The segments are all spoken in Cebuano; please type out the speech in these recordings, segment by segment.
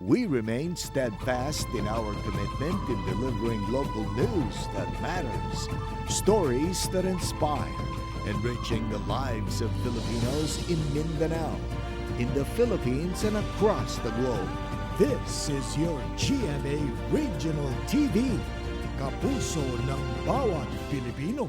We remain steadfast in our commitment in delivering local news that matters, stories that inspire, enriching the lives of Filipinos in Mindanao, in the Philippines, and across the globe. This is your GMA Regional TV, kapuso ng bawat Pilipino.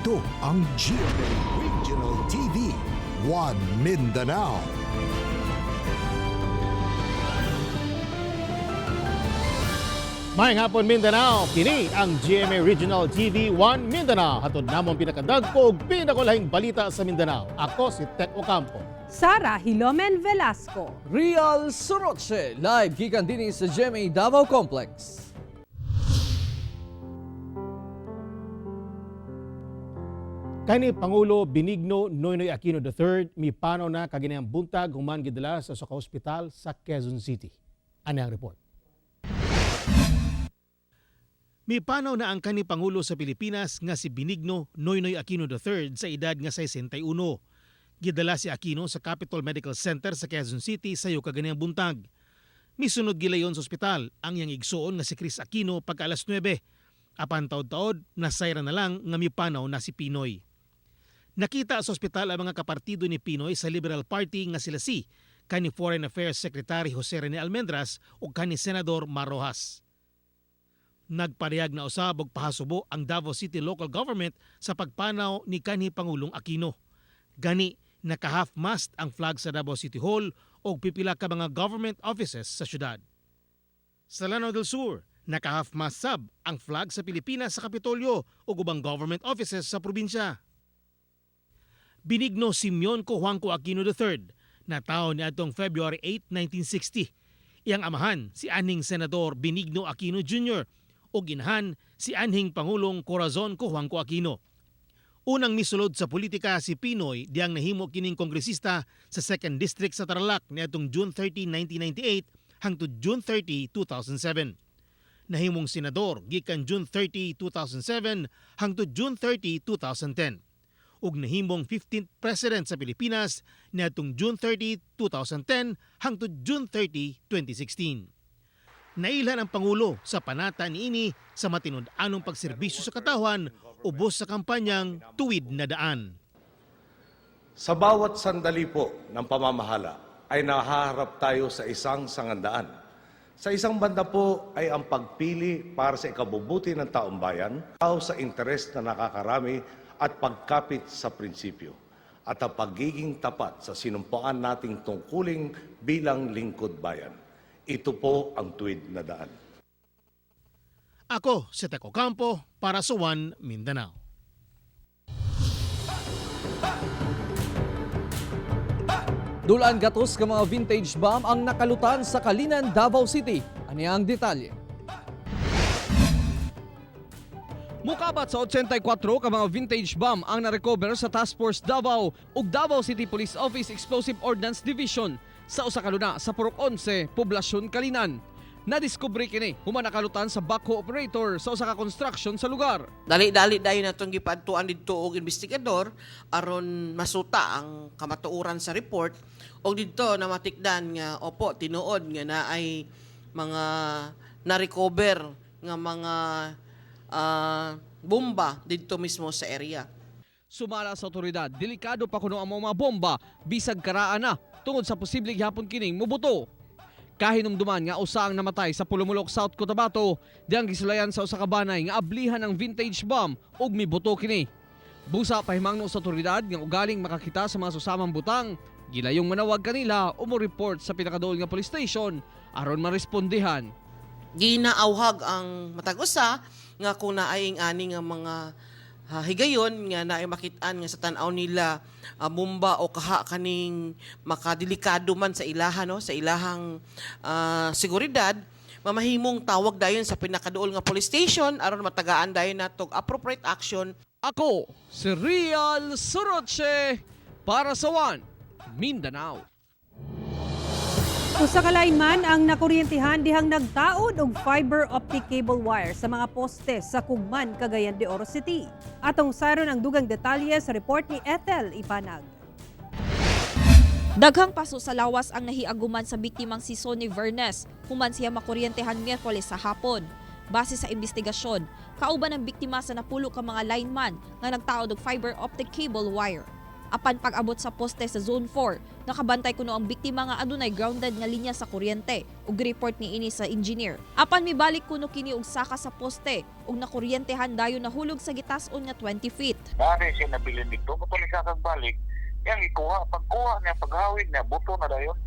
Ito ang GMA Regional TV, One Mindanao. Maayong hapon, Mindanao, kini ang GMA Regional TV 1 Mindanao. Hatod namo ang pinakadagko ug pinakulahing balita sa Mindanao. Ako si Tek Ocampo. Sara Hilomen Velasco. Real Soroche, live gikan dinhi sa GMA Davao Complex. Kani Pangulo Benigno Noynoy Aquino III mipanaw na kaginayang buntag human gidala sa usa ka ospital sa Quezon City. Ani ang report. Mipanaw na ang kani Pangulo sa Pilipinas nga si Benigno Noynoy Aquino III sa edad nga 61. Gidala si Aquino sa Capitol Medical Center sa Quezon City sayo kaganiyang buntag. Misunod gilayon sa ospital ang iyang igsuon nga si Kris Aquino pagka alas 9. Apan taod-taod, nasayra na lang nga mipanaw na si PNoy. Nakita sa ospital ang mga kapartido ni PNoy sa Liberal Party nga sila si kani Foreign Affairs Secretary Jose Rene Almendras ug kani Senador Mar Roxas. Nagparehag na usab og pahasubo ang Davao City Local Government sa pagpanaw ni kanhi Pangulong Aquino. Gani, naka half-mast ang flag sa Davao City Hall ug pipila ka mga government offices sa syudad. Sa Lanao del Sur, naka half-mast sab ang flag sa Pilipinas sa Kapitolyo ug ubang government offices sa probinsya. Benigno Simeon Cojuangco Aquino III, natawo niadtong February 8, 1960. Iyang amahan si anhing Senador Benigno Aquino Jr. ug inahan si anhing Pangulong Corazon Cojuangco Aquino. Unang misulod sa politika si PNoy diyang nahimo kining kongresista sa 2nd District sa Tarlac niadtong June 30, 1998 hangtod June 30, 2007. Nahimong senador gikan June 30, 2007 hangtod June 30, 2010 ug nahimong 15th President sa Pilipinas niadtong June 30, 2010 hangtod June 30, 2016. Nailhan ang Pangulo sa panata niini sa matinud-anong pagserbisyo sa katawhan ubos sa kampanyang Tuwid na Daan. Sa bawat sandali po ng pamamahala ay nahaharap tayo sa isang sangandaan. Sa isang banda po ay ang pagpili para sa ikabubuti ng taong bayan, o sa interes na nakakarami at pagkapit sa prinsipyo, at ang pagiging tapat sa sinumpaan nating tungkuling bilang lingkod bayan. Ito po ang tuwid na daan. Ako si Tek Ocampo para sa One Mindanao. Dulaan gatos ka mga vintage bomb ang nakalutan sa Calinan, Davao City. Ani ang detalye. Mukabat sa 84 ka mga vintage bomb ang narecover sa Task Force Davao ug Davao City Police Office Explosive Ordnance Division sa usa ka luna sa Purok 11, Poblasyon Calinan. Nadiskubre kini human nakalutan sa backhoe operator sa usa ka construction sa lugar. Dali-dali dayon natong gipadtuan didto og investigador aron masuta ang kamatuoran sa report og didto namatikdan nga opo, tinuod nga naay mga na-recover nga mga bomba didto mismo sa area. Sumala sa otoridad, delikado pa kuno ang mga bomba bisag karaan na tungod sa posible gihapon kining mubuto. Kahinumduman nga usa ang namatay sa Pulumulok, South Cotabato, diyang gisulayan sa usa ka banay nga ablihan ng vintage bomb ug mibuto kini. Busa pahimangno sa otoridad nga ugaling makakita sa mga susamang butang, gilayong manawag kanila o mo report sa pinakaduol nga police station aron marespondihan. Ginaawhag ang matag usa nga kung naay ani nga mga higayon nga naay makit-an nga sa tan-aw nila bomba o kaha kaning makadelikado man sa ilaha, no, sa ilahang seguridad, mamahimong tawag dayon sa pinakaduol nga police station aron matagaan dayon nato og appropriate action. Ako si Real Soroche para sa One Mindanao. Usa ka lineman ang nakuryentihan dihang nagtaod og fiber optic cable wire sa mga poste sa Kugman, Cagayan de Oro City. Atong sayron ang dugang detalye sa report ni Ethel Ipanag. Daghang paso sa lawas ang nahiaguman sa biktimang si Sonny Vernes human siya makuryentehan Miyerkules sa hapon. Base sa investigasyon, kauban ang biktima sa napulo ka mga lineman nga nagtaod og fiber optic cable wire. Apan pag-abot sa poste sa Zone 4, nakabantay kuno ang biktima nga adunay grounded nga linya sa kuryente ug report niini sa engineer. Apan mibalik kuno kini og saka sa poste ug nakuryentehan dayon nahulog sa gitas-on nga 20 feet. Mare siya nabilin dito, matuloy siya kag balik. Yang ikuha, pagkuha niya, paghawid niya, buto na dayon.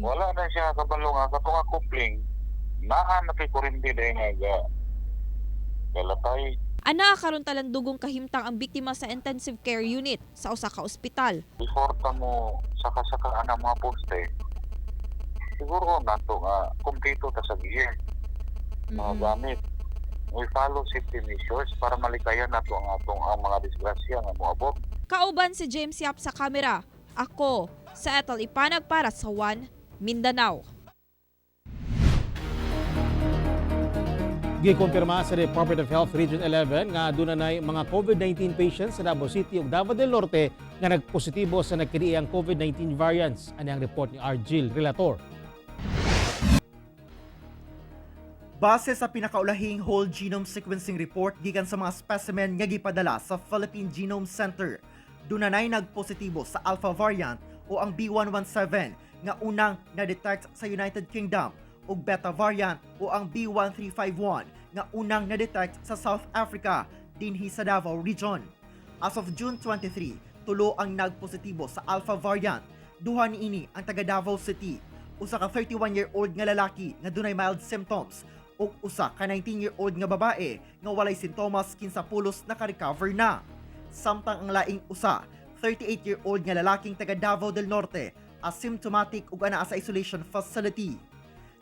Wala na siya kabalo nga katong nga coupling. Naa na kay kurente dayon nga galatay. Ana karon talandugong kahimtang ang biktima sa intensive care unit sa usa ka ospital. Before ta mo saka-saka ang mga poste, siguro nato nga kumpleto ta sa gear, mga gamit. We follow safety measures para malikayan nato ang atong ang mga disgrasya nga moabot. Kauban si James Yap sa kamera. Ako sa Ethel Ipanag para sa One Mindanao. Gikumpirma sa Department of Health Region 11 nga aduna nay mga COVID-19 patients sa Davao City ug Davao del Norte nga nagpositibo sa nagkiniang COVID-19 variants. Ani ang report ni Argil Relator. Base sa pinakaulahing whole genome sequencing report gikan sa mga specimen nga gipadala sa Philippine Genome Center, dunanay nagpositibo sa alpha variant o ang B117 nga unang na-detect sa United Kingdom ug beta variant o ang B1351 nga unang na-detect sa South Africa dinhi sa Davao Region. As of June 23, tulo ang nagpositibo sa alpha variant. Duha niini ang taga Davao City, usa ka 31-year-old nga lalaki nga dunay mild symptoms ug usa ka 19-year-old nga babae nga walay sintomas kinsa pulos naka-recover na. Samtang ang laing usa, 38-year-old nga lalaking taga Davao del Norte, asymptomatic ug anaa sa isolation facility.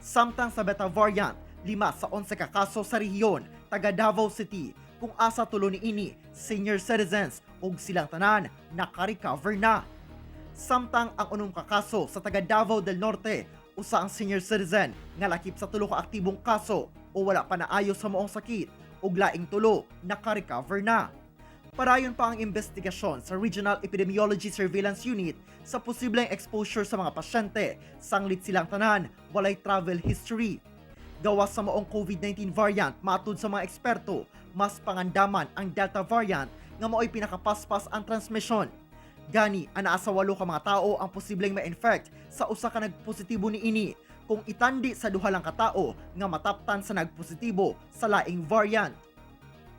Samtang sa beta variant, 5 sa 11 ka kaso sa rehiyon, taga Davao City, kung asa tulo niini, senior citizens ug silang tanan naka-recover na. Samtang ang unom ka kaso sa taga Davao del Norte, usa ang senior citizen nga lakip sa tulo ka aktibong kaso o wala pa naayo sa maong sakit ug laing tulo naka-recover na. Parayon pa ang investigasyon sa Regional Epidemiology Surveillance Unit sa posibleng exposure sa mga pasyente, sanglit silang tanan, walay travel history. Gawas sa maong COVID-19 variant, matud sa mga eksperto, mas pangandaman ang Delta variant nga mao'y pinakapaspas ang transmission. Gani, anaa sa 8 ka mga tao ang posibleng ma-infect sa usa ka nagpositibo niini kung itandi sa duha lang ka tao nga mataptan sa nagpositibo sa laing variant.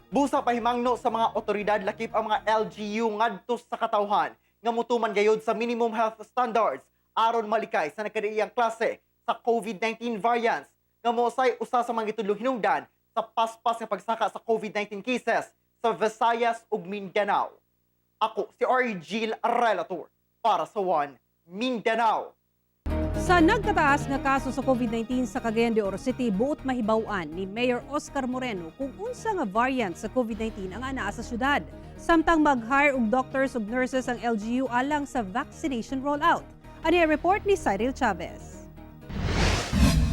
Busa pahimangno sa mga otoridad lakip ang mga LGU ngadto sa katawhan nga mutuman gayod sa minimum health standards aron malikay sa nagkadaiyang klase sa COVID-19 variants nga mousay usa sa mga gitudlong hinungdan sa paspas nga pagsaka sa COVID-19 cases sa Visayas ug Mindanao. Ako si Argil Relator para sa One Mindanao. Sa nagkataas nga kaso sa COVID-19 sa Cagayan de Oro City, buot mahibaw-an ni Mayor Oscar Moreno kung unsa nga variant sa COVID-19 ang anaa sa syudad. Samtang mag-hire og doctors ug nurses ang LGU alang sa vaccination rollout. Ani ang report ni Cyril Chavez.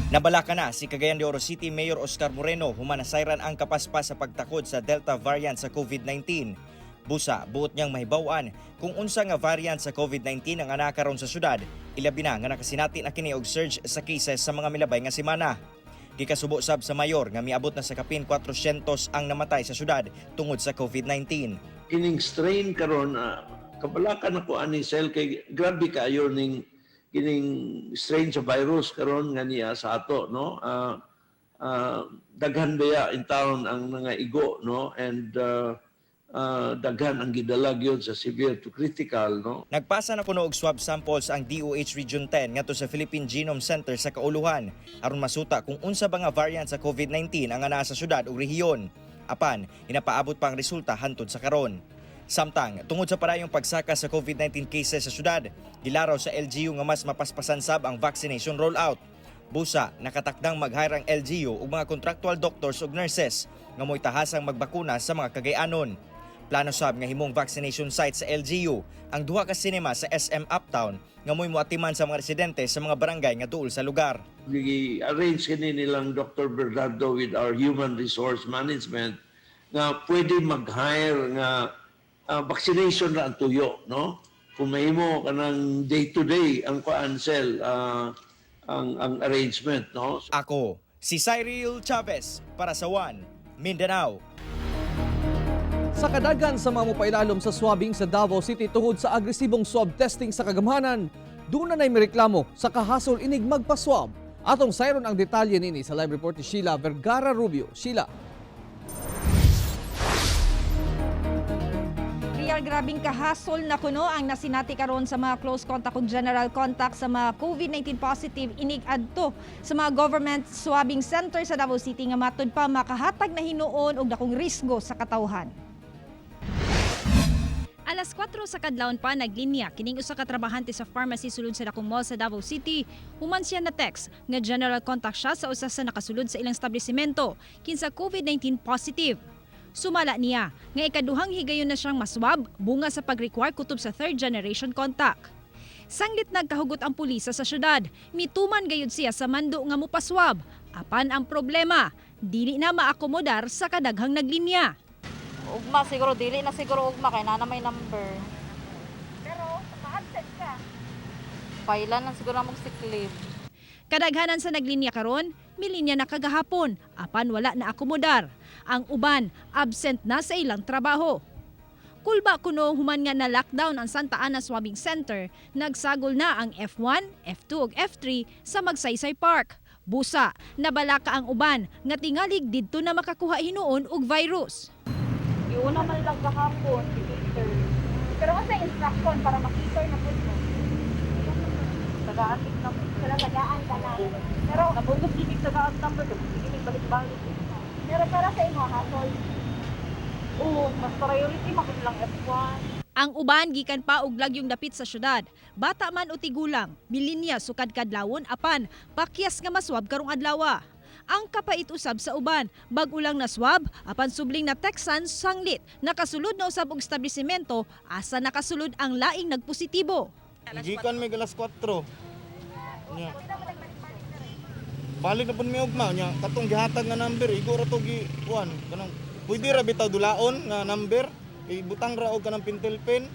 Nabalaka na si Cagayan de Oro City Mayor Oscar Moreno human nasayran ang kapaspas sa pagtakod sa Delta variant sa COVID-19. Busa, buot niyang mahibaw-an kung unsa nga variant sa COVID-19 ang anaa karon sa syudad, ilabi na nga nakasinati na kini og surge sa cases sa mga milabay nga semana. Gikasubo sab sa mayor nga miabot na sa kapin 400 ang namatay sa syudad tungod sa COVID-19. Kining strain karon, kabalakan ako ani sel kay grabe kaayo ning kining strain sa virus karon nga niya sa ato, no. Daghan baya in town ang mga igo, no, and daghan ang gidala gyud sa severe to critical, no. Nagpasa na kuno og swab samples ang DOH Region 10 ngadto sa Philippine Genome Center sa Kauluhan aron masuta kung unsa ba nga variant sa COVID-19 ang anaa sa syudad ug rehiyon. Apan, ginapaabot pa ang resulta hantod sa karon. Samtang, tungod sa padayong pagsaka sa COVID-19 cases sa syudad, gilaraw sa LGU nga mas mapaspasan sab ang vaccination rollout. Busa, nakatakdang mag-hire ang LGU og mga contractual doctors ug nurses nga mo'y tahasang magbakuna sa mga Kagayanon. Plano sab nga himong vaccination site sa LGU ang duha ka cinema sa SM Uptown nga mo'y moatiman sa mga residente sa mga barangay nga duol sa lugar. Gi-arrange kini nilang Dr. Bernardo with our human resource management nga pwede mag-hire nga vaccination ra ang tuyo, no, kung mahimo kanang day to day ang kuan sel, ang arrangement, no. Ako, si Cyril Chavez para sa One Mindanao. Sa kadagan sa mga mupailalom sa swabbing sa Davao City tungod sa agresibong swab testing sa kagamhanan, doon na na'y mireklamo sa kahasol inig magpa-swab. Atong sayron ang detalye nini sa live report ni Sheila Vergara Rubio. Sheila. Real grabing kahasol na kuno ang nasinati karon sa mga close contact ug general contact sa mga COVID-19 positive inig adto sa mga government swabbing center sa Davao City nga matud pa makahatag na hinuon og dakong risgo sa katawhan. Alas 4 sa kadlawon pa naglinya kining usa ka trabahante sa pharmacy sulod sa dakong mall sa Davao City. Human siya na text nga general contact siya sa usa sa nakasulod sa ilang establishmento kinsa COVID-19 positive. Sumala niya nga ikaduhang higayon na siyang maswab bunga sa pag-require kutob sa third generation contact. Sanglit nagkahugot ang pulisya sa syudad, mituman gayud siya sa mando nga mupaswab. Apan ang problema, dili na maakomodar sa kadaghang naglinya. Ugma siguro, dili na siguro ugma kay naa na may number. Pero ma-absent ka. Pailan lang siguro mag sick leave. Kadaghanan sa naglinya karon, milinya na kagahapon, apan wala na akomodar. Ang uban, absent na sa ilang trabaho. Kulba kuno human nga na lockdown ang Santa Ana Swabbing Center, nagsagol na ang F1, F2 ug F3 sa Magsaysay Park. Busa, nabalaka ang uban nga tingalig didto na makakuha hinuon og virus. Iuna man lang kahapon, cater. Pero kasi instruction para makita na pud mo. Tagaan na mo. Sila tagaan ka na. Pero nabugos gid tagaan number kay sige balik-balik. Pero para sa imo hasol. Oo, mas priority makit lang F1. Ang uban gikan pa og lagyong dapit sa syudad. Bata man o tigulang, milinya sukad kadlawon apan pakyas nga maswab karong adlawa. Ang kapait usab sa uban, bag-o lang na swab apan subling na Texan sanglit nakasulod na usab og establishmento asa nakasulod ang laing nagpositibo. Gikan may alas 4. Nya. Balik na pud mi ugma nya katong gihatag nga number igo ra to gi kuan kanang pwede ra bitaw dulaon nga number ibutang ra og kanang pentel pen.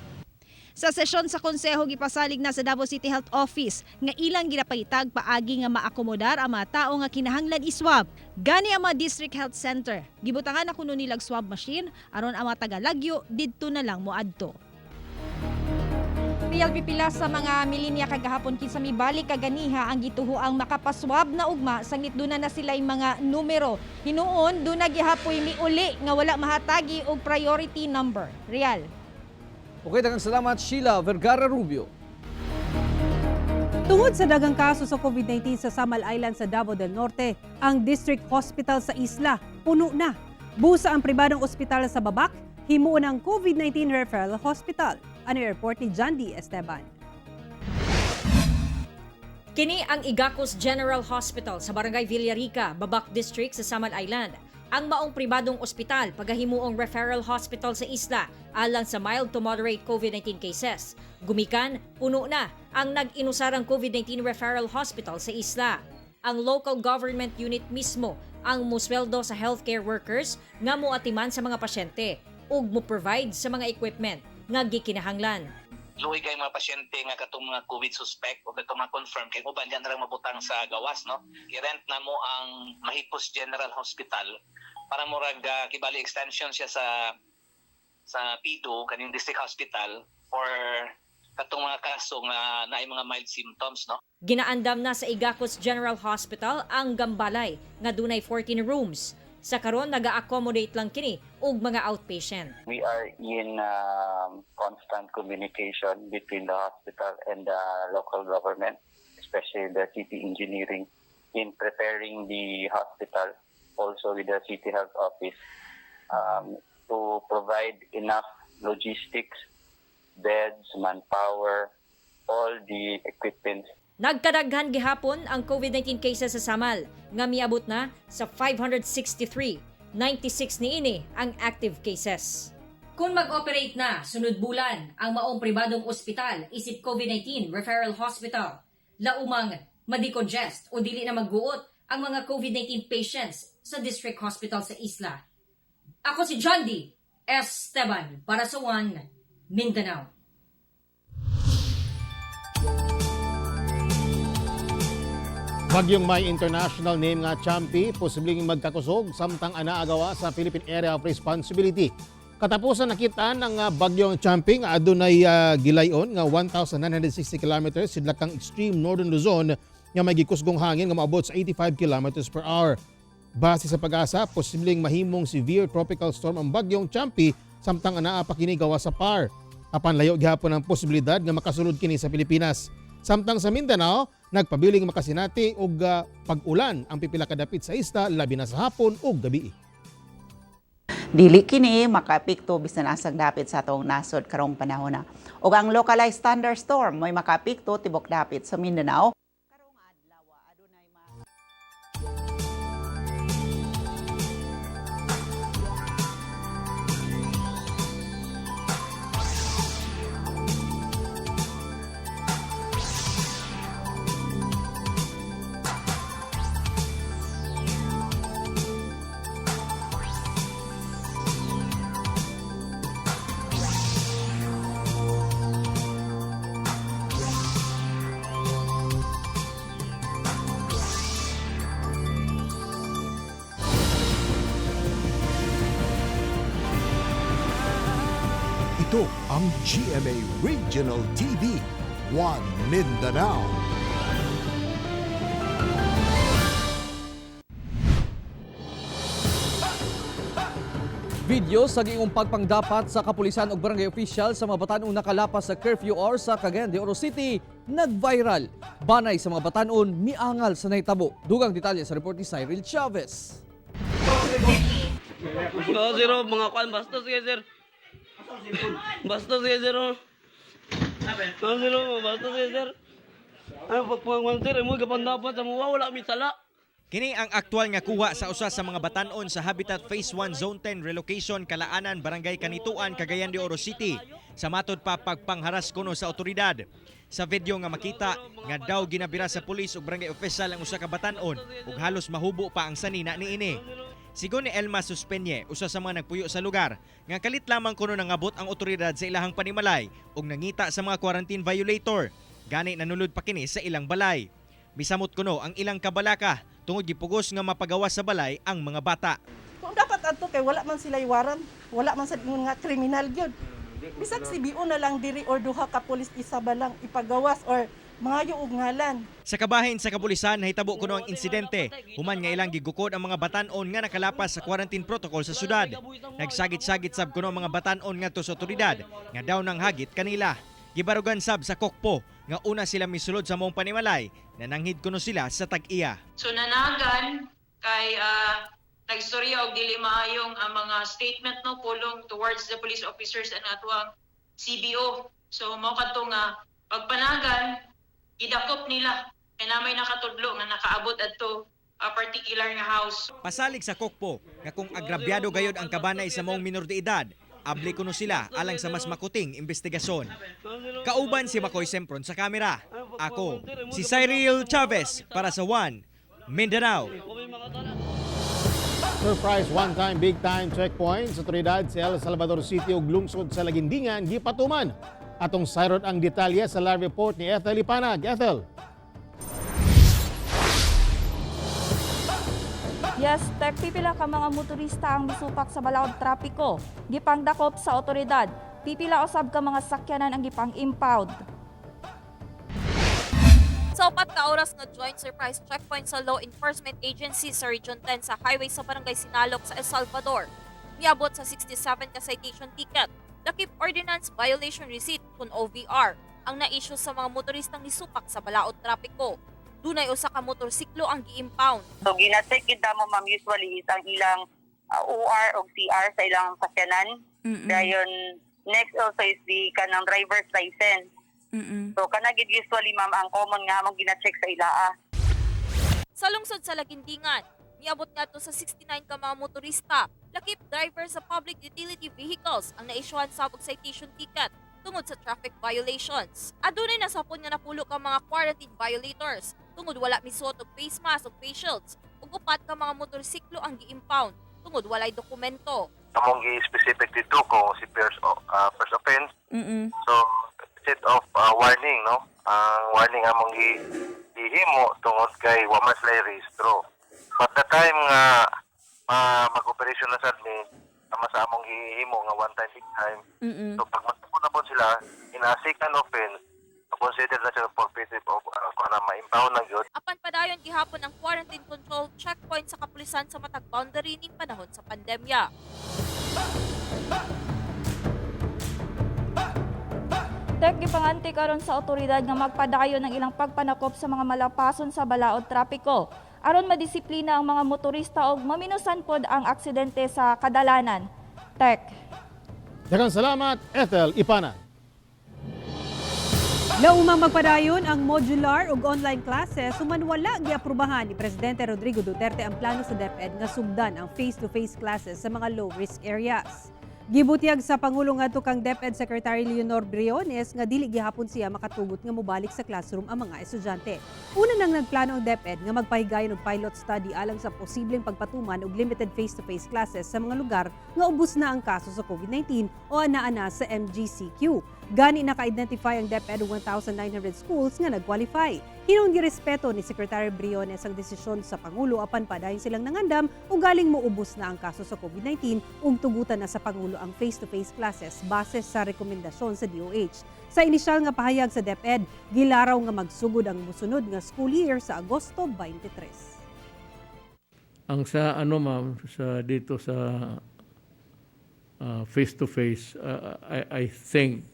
Sa sesyon sa konseho gipasalig na sa Davao City Health Office nga ilang ginapahitag paagi nga maakomodar ang mga tao nga kinahanglan iswab. Gani ang mga District Health Center gibutangan na kuno nilag swab machine aron ang mga taga-lagyo didto na lang moadto. Real pipila sa mga milinya kagahapon kinsa mibalik kaganiha ang gituhoang makapaswab na ugma sanglit duna na sila'y mga numero. Hinuon duna gihapoy miuli nga wala mahatagi og priority number. Real. Okay, daghang salamat Sheila Vergara Rubio. Tungod sa daghang kaso sa COVID-19 sa Samal Island sa Davao del Norte, ang District Hospital sa isla puno na. Busa ang pribadong ospital sa Babak, himuon ang COVID-19 Referral Hospital. Ano yung report ni John D. Esteban? Kini ang Igacos General Hospital sa Barangay Villarica, Babak District sa Samal Island. Ang maong pribadong ospital pagahimuong referral hospital sa isla alang sa mild to moderate COVID-19 cases. Gumikan, puno na ang nag-inusarang COVID-19 referral hospital sa isla. Ang local government unit mismo ang musweldo sa healthcare workers nga moatiman sa mga pasyente ug mo-provide sa mga equipment nga gikinahanglan. Luoy kay mga pasyente nga katong mga COVID suspect o katong mga confirm kay uban diyan na lang mabutang sa gawas, no. I-rent na mo ang Mahipos General Hospital para murag kibali extension siya sa Pido, kaning district hospital for katong mga kaso nga naay mga mild symptoms, no. Ginaandam na sa Igacos General Hospital ang Gambalay nga dunay 14 rooms. Sa karon naga-accommodate lang kini og mga outpatient. We are in constant communication between the hospital and the local government, especially the city engineering, in preparing the hospital, also with the city health office, to provide enough logistics, beds, manpower, all the equipment. Nagkadaghan gihapon ang COVID-19 cases sa Samal nga miabot na sa 563. 96 niini ang active cases. Kung mag-operate na sunod bulan ang maong pribadong ospital isip COVID-19 referral hospital, laumang madecongest o dili na magguot ang mga COVID-19 patients sa district hospital sa isla. Ako si John D. Esteban para sa One Mindanao. Bagyong may international name nga Champi, posibleng magkakusog samtang anaagawa sa Philippine Area of Responsibility. Katapusan nakita ng bagyong Champi nga adunay gilayon nga 1,960 kilometers sidlakang extreme northern Luzon nga may gikusgong hangin nga moabot sa 85 kilometers per hour. Base sa PAGASA, posibleng mahimong severe tropical storm ang bagyong Champi samtang anaa pa kini gawa sa PAR. Apan layo gihapon ang posibilidad nga makasulod kini sa Pilipinas. Samtang sa Mindanao, nagpabiling makasinati og pag-ulan ang pipila ka dapit sa isla labi na sa hapon ug gabi. Dili kini makaapekto bisan asang dapit sa atong nasod karong panahona. Ug ang localized thunderstorm mo'y makaapekto tibok dapit sa Mindanao. Ito ang GMA Regional TV, One Mindanao. Video sa giingong pagpangdapat sa kapulisan ug barangay official sa mga batan-ong nakalapas sa curfew hour sa Cagayan de Oro City nag-viral. Banay sa mga batan-on miangal sa nahitabo. Dugang detalye sa report ni Cyril Chavez. Oo, sir, oh, mga kwan, bastos kayo, sir. Bastos kayo, sir. Oh. Oo, sir, oh, bastos kayo, sir. Ano, pagpangwan, sir, mo, gapan dapat sa mga wala mi sala. Kini ang aktual nga kuha sa usa sa mga batan-on sa Habitat Phase 1 Zone 10 Relocation Kalaanan, Barangay Canitoan, Cagayan de Oro City. Sa matod pa pagpangharas kuno sa otoridad. Sa video nga makita nga daw ginabira sa pulis ug barangay official ang usa ka batan-on ug halos mahubo pa ang sanina niini. Sigon ni Elma Suspenye, usa sa mga nagpuyo sa lugar, nga kalit lamang kuno nangabot ang otoridad sa ilahang panimalay ug nangita sa mga quarantine violator. Gani nanulod pa kini sa ilang balay. Misamot kuno ang ilang kabalaka tungod gipugos nga mapagawas sa balay ang mga bata. Kung dapat adto kay wala man sila waran, wala man sa ingon nga kriminal gyud. Bisag CBO na lang diri or duha ka pulis isa ba lang ipagawas or mangayo og ngalan. Sa kabahin sa kapulisan, nahitabo kuno ang insidente. Human nga ilang gigukod ang mga batan-on nga nakalapas sa quarantine protocol sa syudad. Nagsagit-sagit sab kuno ang mga batan-on ngadto sa otoridad nga daw nang hagit kanila. Gibarugan sab sa Kokpo nga una sila misulod sa maong panimalay, nananghid kuno sila sa tag-iya. So nanagan kay nagstorya og dili maayong ang mga statement, no, pulong towards the police officers and atuang CBO. So mao kadto nga pagpanagan gidakop nila kay na may nakatudlo nga nakaabot adto a particular nga house. Pasalig sa Kokpo nga kung agrabyado gayod ang kabanay sa maong minor de edad, abli kuno sila alang sa mas makuting investigasyon. Kauban si Makoy Sempron sa kamera. Ako, si Cyril Chavez para sa One Mindanao. Surprise one-time big-time checkpoint sa otoridad sa El Salvador City ug lungsod sa Lagindingan gipatuman. Atong sayron ang detalye sa live report ni Ethel Ipanag. Ethel. Yes, tek pipila ka mga motorista ang misupak sa balaod trapiko. Gipangdakop sa otoridad. Pipila usab ka mga sakyanan ang gipang-impound. Sa 4 ka oras nga joint surprise checkpoint sa law enforcement agency sa Region 10 sa highway sa Barangay Sinalok sa El Salvador, miabot sa 67 ka citation ticket, lakip Ordinance Violation Receipt kun OVR, ang na-issue sa mga motoristang nisupak sa balaod trapiko. Dunay usa ka motorsiklo ang gi-impound. So gina-check kita mo, ma'am, usually is ang ilang OR o CR sa ilang sakyanan. Dayon next also is the kanang driver's license. So kana gid usually, ma'am, ang common nga among gina-check sa ilaa. Sa lungsod sa Laguindingan, miabot ngadto sa 69 ka mga motorista, lakip driver sa public utility vehicles ang naisyuhan sa og citation ticket tungod sa traffic violations. Adunay nasapon nga napulo ka mga quarantine violators tungod wala misuot og face mask ug face shields, ug upat ka mga motorsiklo ang gi-impound tungod walay dokumento. Among gi-specific dito kung si first offense. So, set of warning, no? Ang warning among gihimo tungod kay wa man sila rehistro. But the time nga mag-operation na sad mi, tama sa among gihimo nga one time, big time. So pag matapos na po sila, in a second offense, consider na sila forfeited of kung na ma-impound na gyud. Apan padayon gihapon ang quarantine control checkpoint sa kapulisan sa matag boundary ning panahon sa pandemya. Tek gipanganti karon sa otoridad nga magpadayon ang ilang pagpanakop sa mga malapason sa balaod trapiko aron madisiplina ang mga motorista ug maminusan pod ang aksidente sa kadalanan. Tek. Daghang salamat, Ethel Ipanag. Laumang magpadayon ang modular ug online classes human wala giaprubahan ni Presidente Rodrigo Duterte ang plano sa DepEd nga sugdan ang face-to-face classes sa mga low-risk areas. Gibutyag sa Pangulo ngadto kang DepEd Secretary Leonor Briones nga dili gihapon siya makatugot nga mobalik sa classroom ang mga estudyante. Una nang nagplano ang DepEd nga magpahigayon og pilot study alang sa posibleng pagpatuman og limited face-to-face classes sa mga lugar nga ubos na ang kaso sa COVID-19 o ana-ana sa MGCQ. Gani naka-identify ang DepEd og 1,900 schools nga nag-qualify. Hinuon girespeto ni Secretary Briones ang desisyon sa Pangulo, apan padayon silang nangandam ug galing moubos na ang kaso sa COVID-19 ug tugutan na sa Pangulo ang face-to-face classes base sa rekomendasyon sa DOH. Sa inisyal nga pahayag sa DepEd, gilaraw nga magsugod ang musunod nga school year sa Agosto 23. Ang sa ano, ma'am, sa dito sa face to face, I think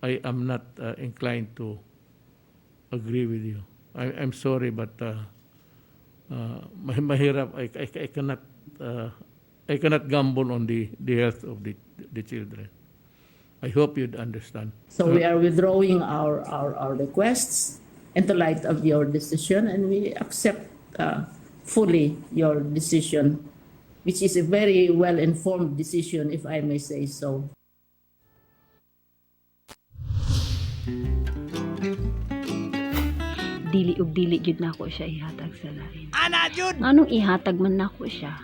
I am not inclined to agree with you. I'm sorry, but mahirap. I cannot gamble on the health of the children. I hope you'd understand. So we are withdrawing our requests in the light of your decision, and we accept fully your decision, which is a very well-informed decision, if I may say so. Dili ug dili gyud nako siya ihatag sa lain. Ana jud. Nganong ihatag man nako siya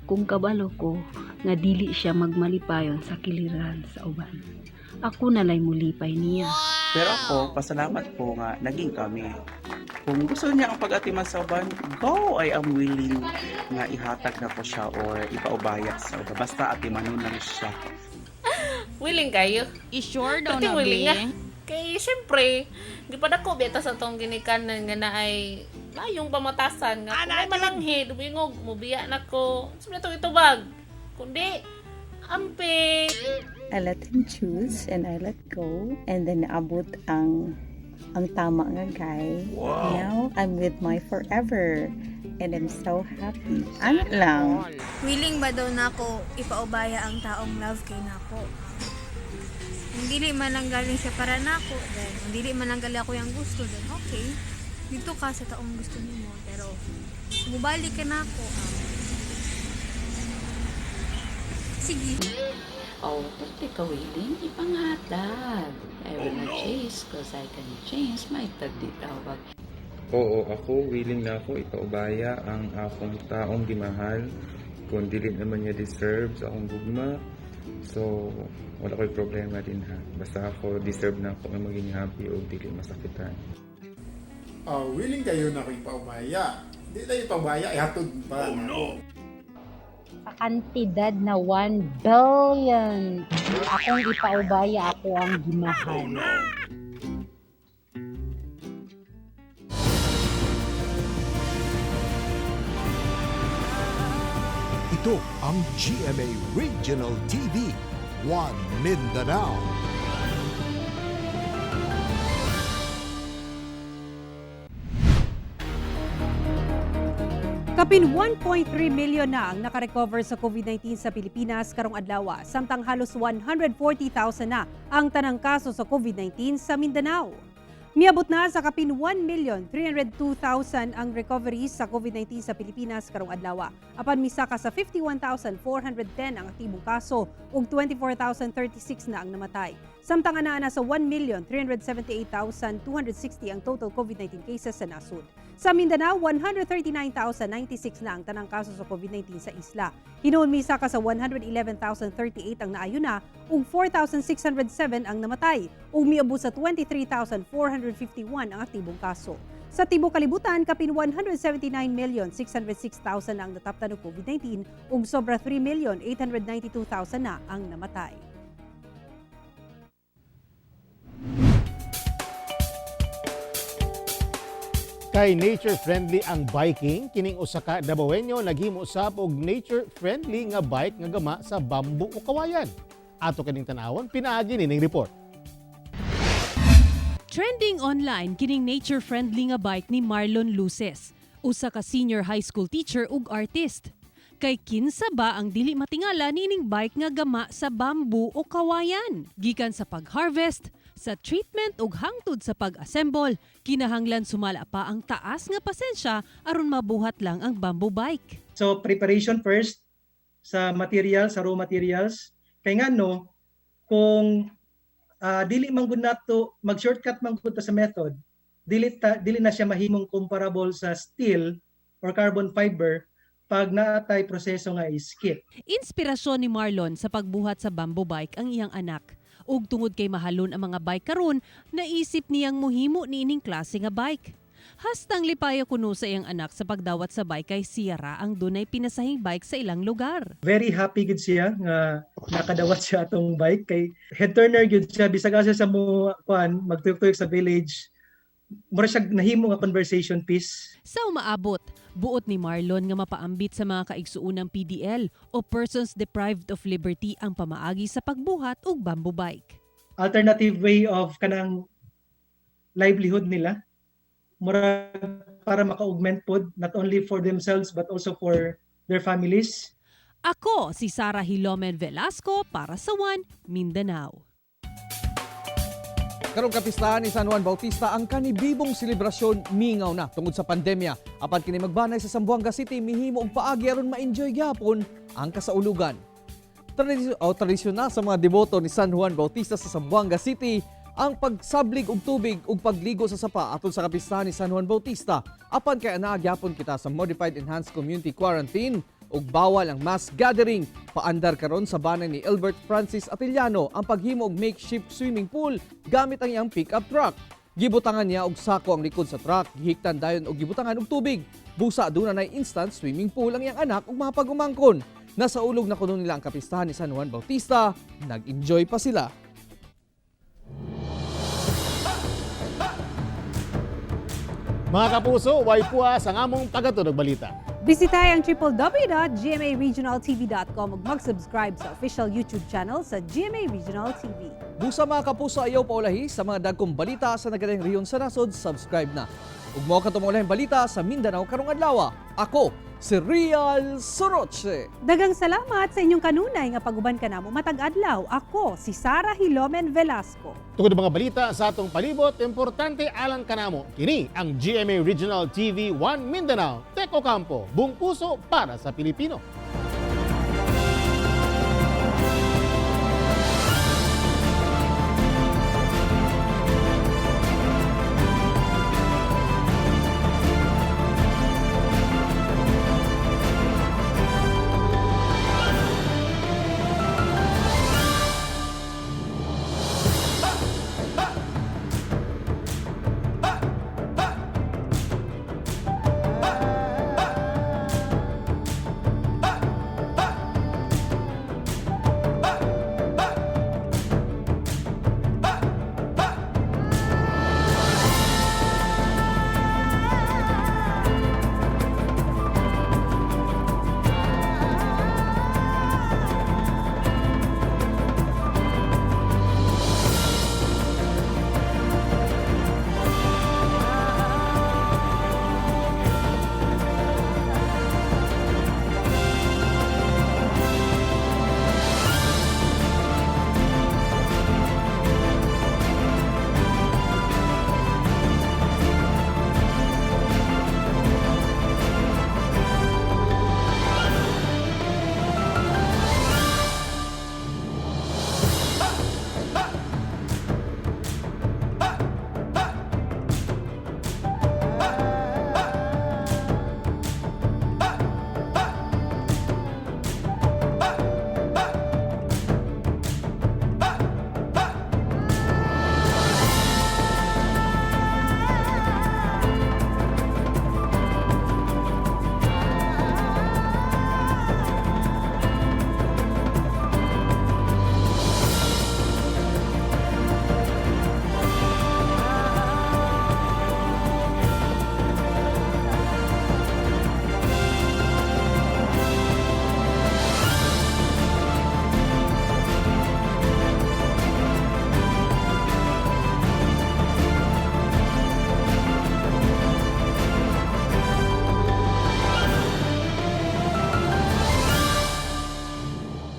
kung kabalo ko nga dili siya magmalipayon sa kiliran sa uban? Ako nalay mulipay niya. Pero ako, pasalamat ko nga naging kami. Kung gusto niya ang pag-atiman sa uban, go! I am willing nga ihatag na ko siya or ipaubaya sa uban. Basta atimanon lang siya. Willing kayo? I-sure daw Pati na, willing be. ah. Kay syempre, di pa dako beta sa tong ginikanan nga naay mayong pamatasan nga kung may malanghid, bingog, mubiya na ko. Sa to itubag. Kundi amping. I let him choose and I let go, and then naabot ang tama nga guy. Wow. Now I'm with my forever and I'm so happy. Ano lang? Willing ba daw nako ipaubaya ang taong love kay nako? Kung dili man lang galing siya para nako, then kung dili man lang gali ako yung gusto, then okay. Dito ka sa taong gusto nimo, pero mubalik ka nako. Sige. Oh, pwede ka willing ipanghatag. I will Oh, not no. chase 'cause I can change my tagdi tawag. Oo, ako willing na ako ipaubaya ang akong taong gimahal kung dili naman niya deserve sa akong gugma. So, wala ko'y problema din ha. Basta ako, deserve na ako nga maging happy o dili masakitan. Willing kayo na ako ipaubaya. Hindi na ipaubaya, ihatod pa. Oh no! Sa kantidad na 1 billion, akong ipaubaya, ako ang gimahal. Oh, no. Ito ang GMA Regional TV, One Mindanao. Kapin 1.3 million na ang nakarecover sa COVID-19 sa Pilipinas karong adlaw, samtang halos 140,000 na ang tanang kaso sa COVID-19 sa Mindanao. Miabot na sa kapin 1,302,000 ang recoveries sa COVID-19 sa Pilipinas karong adlaw. Apan misaka sa 51,410 ang aktibong kaso ug 24,036 na ang namatay. Samtang anaa na sa 1,378,260 ang total COVID-19 cases sa nasod. Sa Mindanao, 139,096 na ang tanang kaso sa COVID-19 sa isla. Hinuon misaka sa 111,038 ang naayo na ug 4,607 ang namatay ug miabot sa 23,451 ang aktibong kaso. Sa tibuok kalibutan, kapin 179,606,000 na ang nataptan og COVID-19 ug sobra 3,892,000 na ang namatay. Kay nature-friendly ang biking, kining usa ka Dabawenyo naghimo usab og nature-friendly nga bike nga gama sa bamboo o kawayan. Ato kining tan-awon pinaagi nining report. Trending online kining nature-friendly nga bike ni Marlon Luces, usa ka senior high school teacher ug artist. Kay kinsa ba ang dili matingala nining bike nga gama sa bamboo o kawayan? Gikan sa pag-harvest, sa treatment ug hangtod sa pag-assemble, kinahanglan sumala pa ang taas nga pasensya aron mabuhat lang ang bamboo bike. So preparation first sa material, sa raw materials. Kay nga no, kung dili man gud nato mag-shortcut man gud ta sa method, dili na siya mahimong comparable sa steel or carbon fiber pag naatay proseso nga i-skip. Inspirasyon ni Marlon sa pagbuhat sa bamboo bike ang iyang anak. Ug tungod kay mahalon ang mga bike karon, naisip niyang muhimo niining klase nga bike. Hastang lipaya kuno sa iyang anak sa pagdawat sa bike kay siya ra ang dunay pinasahing bike sa ilang lugar. Very happy gid siya nga nakadawat siya atong bike kay head turner gyud siya bisag asa sa mo kuan magtuyok-tuyok sa village. Mura siya nahimo nga conversation piece. Sa umaabot, buot ni Marlon nga mapaambit sa mga kaigsuonang PDL o persons deprived of liberty ang pamaagi sa pagbuhat og bamboo bike. Alternative way of kanang livelihood nila. Mura para maka-augment pod not only for themselves but also for their families. Ako si Sara Hilomen Velasco para sa One Mindanao. Karong kapistahan ni San Juan Bautista ang kanibibong selebrasyon mingaw na tungod sa pandemya. Apan kini magbanay sa Zamboanga City mihimo og paagi aron ma-enjoy gyapon ang kasaulugan. Tradisyonal sa mga deboto ni San Juan Bautista sa Zamboanga City ang pagsablig og tubig ug pagligo sa sapa atol sa kapistahan ni San Juan Bautista. Apan kay anaa gyapon kita sa Modified Enhanced Community Quarantine ug bawal ang mass gathering. Paandar karon sa banay ni Albert Francis Atiliano ang paghimo og makeshift swimming pool gamit ang iyang pickup truck. Gibutangan niya og sako ang likod sa truck, gihiktan dayon og gibutangan og tubig. Busa duna nay instant swimming pool ang iyang anak ug mga pag-umangkon. Nasa ulog na kuno nila ang kapistahan ni San Juan Bautista, nag-enjoy pa sila. Mga kapuso, way puas ang among tagatod og balita. Bisitay ang www.gmaregionaltv.com ug mag-subscribe sa official YouTube channel sa GMA Regional TV. Busa mga kapuso, ayaw paulahi sa mga dagkong balita sa nagadaing rehiyon sa nasod, subscribe na. Ug mao katong ulahing balita sa Mindanao karong adlaw. Ako si Real Soroche. Daghang salamat sa inyong kanunay nga pag-uban kanamo matag adlaw. Ako si Sara Hilomen Velasco. Tungod mga balita sa atong palibot, importante alang kanamo. Kini ang GMA Regional TV 1 Mindanao. Tek Ocampo, buong puso para sa Pilipino.